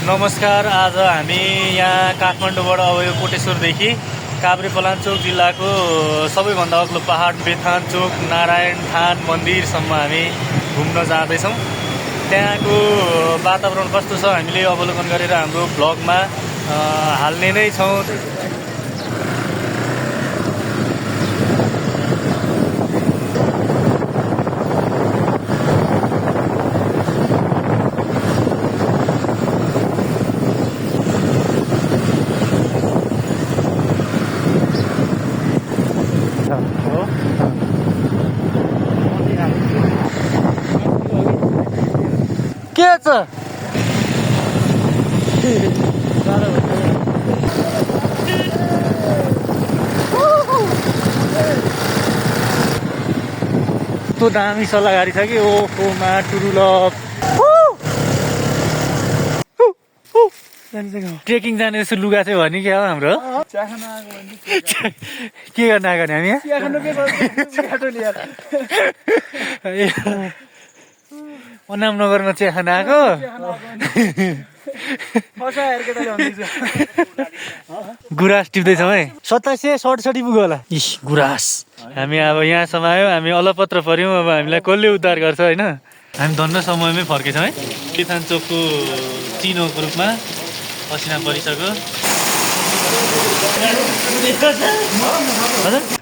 नमस्कार। आज हामी यहाँ काठमाडौँबाट अब यो कोटेश्वरदेखि काभ्रेपलाञ्चोक जिल्लाको सबैभन्दा अग्लो पहाड बेथान चोक नारायण थान मन्दिरसम्म हामी घुम्न जाँदैछौँ। त्यहाँको वातावरण कस्तो छ हामीले अवलोकन गरेर हाम्रो ब्लगमा हाल्ने नै छौँ। के छ त्यो दामी सल्लाहगारी छ कि ओमा टुरुलप ट्रेकिङ जाने जस्तो लुगा चाहिँ भन्ने क्या हो हाम्रो के गर्न आएको नि हामी अनाम नगरमा चिया खान आएको गुराँस टिप्दैछौँ है। 2767 पुग्यो होला। इस गुराँस हामी अब यहाँसम्म आयो। हामी अलपत्र पर्यौँ। अब हामीलाई कसले उद्धार गर्छ होइन। हामी धन्न समयमै फर्केछौँ है। बेथान चोकको चिनोको रूपमा पसिना परिसक्यो।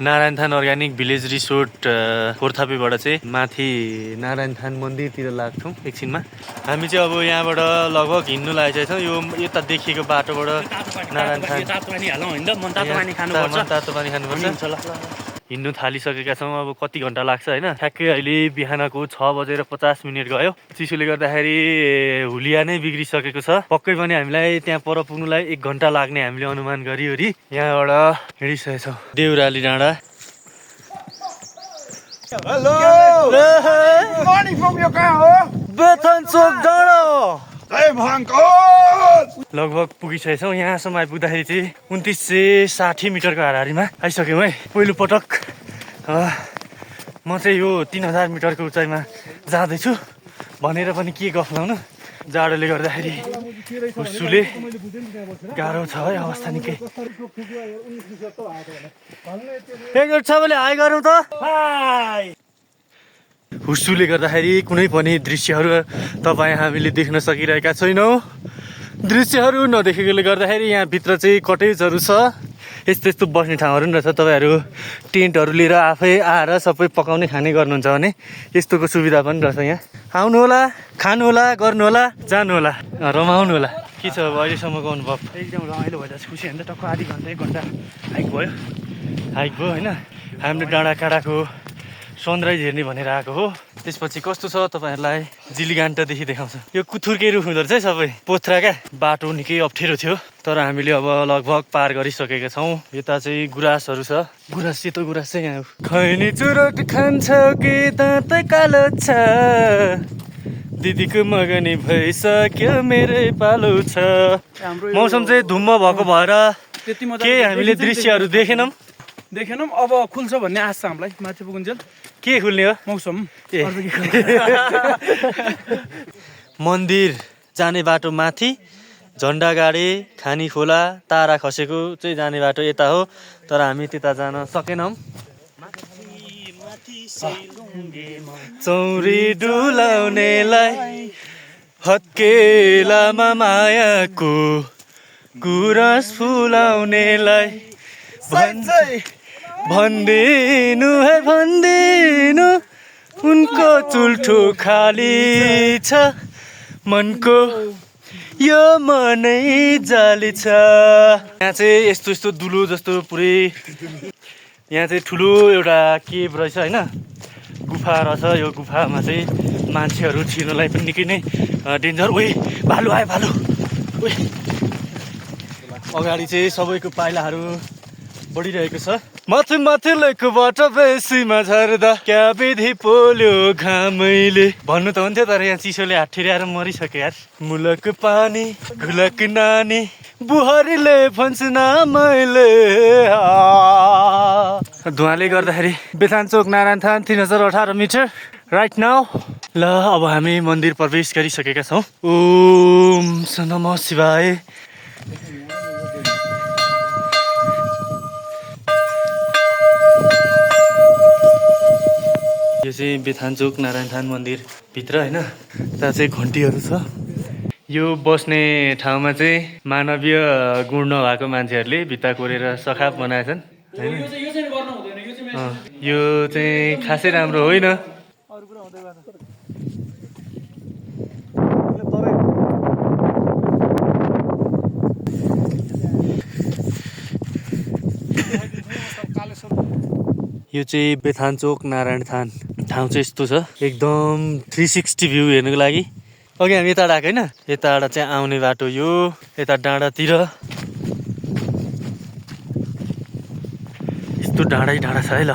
नारायण थान अर्ग्यानिक भिलेज रिसोर्ट फोर्थापेबाट चाहिँ माथि नारायण थान मन्दिरतिर लाग्छौँ एकछिनमा। हामी चाहिँ अब यहाँबाट लगभग हिँड्नु लागेको छौँ। यो यता देखिएको बाटोबाट नारायण थान तातो पानी खानुपर्छ। हिँड्नु थालिसकेका छौँ। अब कति घन्टा लाग्छ होइन। ठ्याक्कै अहिले बिहानको 6:50 गयो। चिसोले गर्दाखेरि हुलिया नै बिग्रिसकेको छ। पक्कै पनि हामीलाई त्यहाँ पर पुग्नुलाई 1 घन्टा लाग्ने हामीले अनुमान गरिवरी यहाँबाट हिँडिसकेका छौँ। देउराली डाँडा। हेलो मर्निङ फ्रम यो कहाँ हो? बेथान चोक डाँडा लगभग पुगिसकेको छौँ। यहाँसम्म आइपुग्दाखेरि चाहिँ 2960 मिटरको हाराहारीमा आइसक्यौँ है। पहिलो पटक म चाहिँ यो 3000 मिटरको उचाइमा जाँदैछु भनेर पनि के गफ लाउनु। जाडोले गर्दाखेरि हुस्सुले गाह्रो छ है अवस्था निकै। एकजोट सबैले हाई गरौँ त। हुस्सुले गर्दाखेरि कुनै पनि दृश्यहरू तपाईँ हामीले देख्न सकिरहेका छैनौँ। दृश्यहरू नदेखेकोले गर्दाखेरि यहाँभित्र चाहिँ कटेजहरू छ। यस्तो बस्ने ठाउँहरू पनि रहेछ। तपाईँहरू टेन्टहरू लिएर आफै आएर सबै पकाउने खाने गर्नुहुन्छ भने यस्तोको सुविधा पनि रहेछ। यहाँ आउनुहोला, खानुहोला, गर्नुहोला, जानुहोला, रमाउनु होला। के छ अब अहिलेसम्मको अनुभव? एकदम रमाइलो भइरहेछ। खुसी हुन्छ। टक्क आधी घन्टा 1 घन्टा हाइक भयो होइन। हामीले डाँडा काँडाको सनराइज हेर्ने भनेर आएको हो। त्यसपछि कस्तो छ तपाईँहरूलाई जिलीगान्टादेखि देखाउँछ। यो कुथुर्के रुख हुँदो रहेछ है सबै पोथ्रा क्या। बाटो निकै अप्ठ्यारो थियो तर हामीले अब लगभग पार गरिसकेका छौँ। यता चाहिँ गुराँसहरू छ। गुराँस सेतो गुराँस चाहिँ यहाँ खैनी चुरोट खान्छौ कि दाँत कालो छ दिदीको मगनी भइसक्यो मेरै पालो छ। मौसम चाहिँ धुम्म भएको भएर के हामीले दृश्यहरू देखेनौँ। अब खुल्छ भन्ने आश छ हामीलाई। माथि पुगुन्जेल के खुल्ने हो? मौसम मन्दिर जाने बाटो माथि झन्डागाडी खानी खोला तारा खसेको चाहिँ जाने बाटो यता हो तर हामी त्यता जान सकेनौँ। चौरी डुलाउनेलाई हत्केलामा मायाको गुराँस फुलाउनेलाई भनिदिनु उनको चुल्ठो खाली छ मनको यो मनै जाली छ। यहाँ चाहिँ यस्तो दुलो जस्तो पुरै यहाँ चाहिँ ठुलो एउटा केभ रहेछ होइन। गुफा रहेछ। यो गुफामा चाहिँ मान्छेहरू छिर्नलाई पनि निकै नै डेन्जर। भालु आयो भालु। अगाडि चाहिँ सबैको पाइलाहरू बढिरहेको छ। माथि लेखबाट बेसीमा झर्दा क्या विधि पोल्यो घामैले भन्नु त हुन्थ्यो तर यहाँ चिसोले हात्ठिर्याएर मरिसक्यो यार। मुलक पानी घुलक नानी बुहारीले भन्छ मैले। धुवाले गर्दाखेरि बेथान चोक नारायण थान 3018 मिटर राइट नाउ ल अब हामी मन्दिर प्रवेश गरिसकेका छौँ ओम नमः शिवाय यो चाहिँ बेथानचोक नारायण मन्दिर भित्र होइन त्यहाँ चाहिँ घन्टीहरू छ यो बस्ने ठाउँमा चाहिँ मानवीय गुण नभएको मान्छेहरूले भित्ता कोरेर सखाप बनाएछन् होइन यो चाहिँ खासै राम्रो होइन यो चाहिँ बेथानचोक नारायण थान ठाउँ चाहिँ यस्तो छ एकदम 360 भ्यू हेर्नुको लागि अघि हामी यता आएको होइन यताबाट चाहिँ आउने बाटो यो यता डाँडातिर यस्तो डाँडै डाँडा छ है ल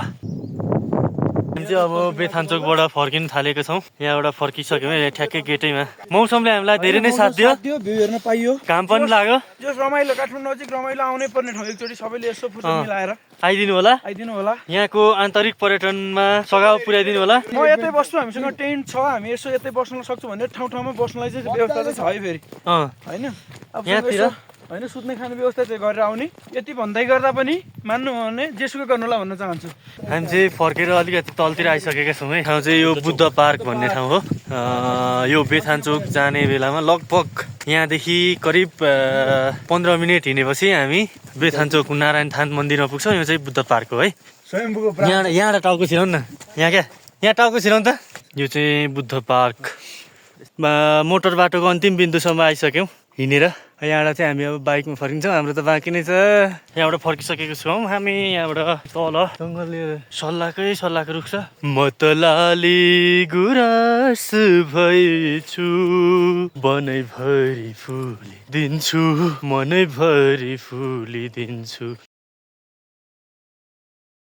हामी चाहिँ अब बेथानचोकबाट फर्किनु थालेको छौँ यहाँबाट फर्किसक्यौँ है ठ्याक्कै गेटैमा मौसमले हामीलाई धेरै नै साथ दियो भ्यू हेर्न पाइयो काम पनि लाग्यो जो रमाइलो काठमाडौँ नजिक रमाइलो आउनै पर्ने ठाउँ एकचोटि सबैले यसो फुटो मिलाएर आइदिनु होला आइदिनु होला यहाँको आन्तरिक पर्यटनमा सघाउ पुर्याइदिनु होला म यतै बस्छु हामीसँग टेन्ट छ हामी यसो यतै बस्न सक्छौँ भने ठाउँ ठाउँमा बस्नलाई चाहिँ व्यवस्था चाहिँ छ है फेरि होइन अब यहाँतिर होइन सुत्ने खाने व्यवस्था चाहिँ गरेर आउने यति भन्दै गर्दा पनि मान्नु हो भने जेसुकै गर्नु होला भन्न चाहन्छु हामी चाहिँ फर्केर अलिकति तलतिर आइसकेका छौँ है ठाउँ चाहिँ यो बुद्ध पार्क भन्ने ठाउँ हो यो बेथानचोक जाने बेलामा लगभग यहाँदेखि करिब 15 मिनट हिँडेपछि हामी बेथानचोक नारायण थान मन्दिरमा पुग्छौँ यो चाहिँ बुद्ध पार्क हो है यहाँबाट टाउको छिराउनु न यहाँ टाउको छिराउनु त यो चाहिँ बुद्ध पार्क मोटर बाटोको अन्तिम बिन्दुसम्म आइसक्यौँ हिँडेर यहाँबाट चाहिँ हामी अब बाइकमा फर्किन्छौँ हाम्रो त बाँकी नै छ यहाँबाट फर्किसकेको छौँ हामी यहाँबाट तल जङ्गलले सल्लाहको रुख छ मतलाली गुराँस भइछु बनैभरि फुली दिन्छु मनैभरि फुली दिन्छु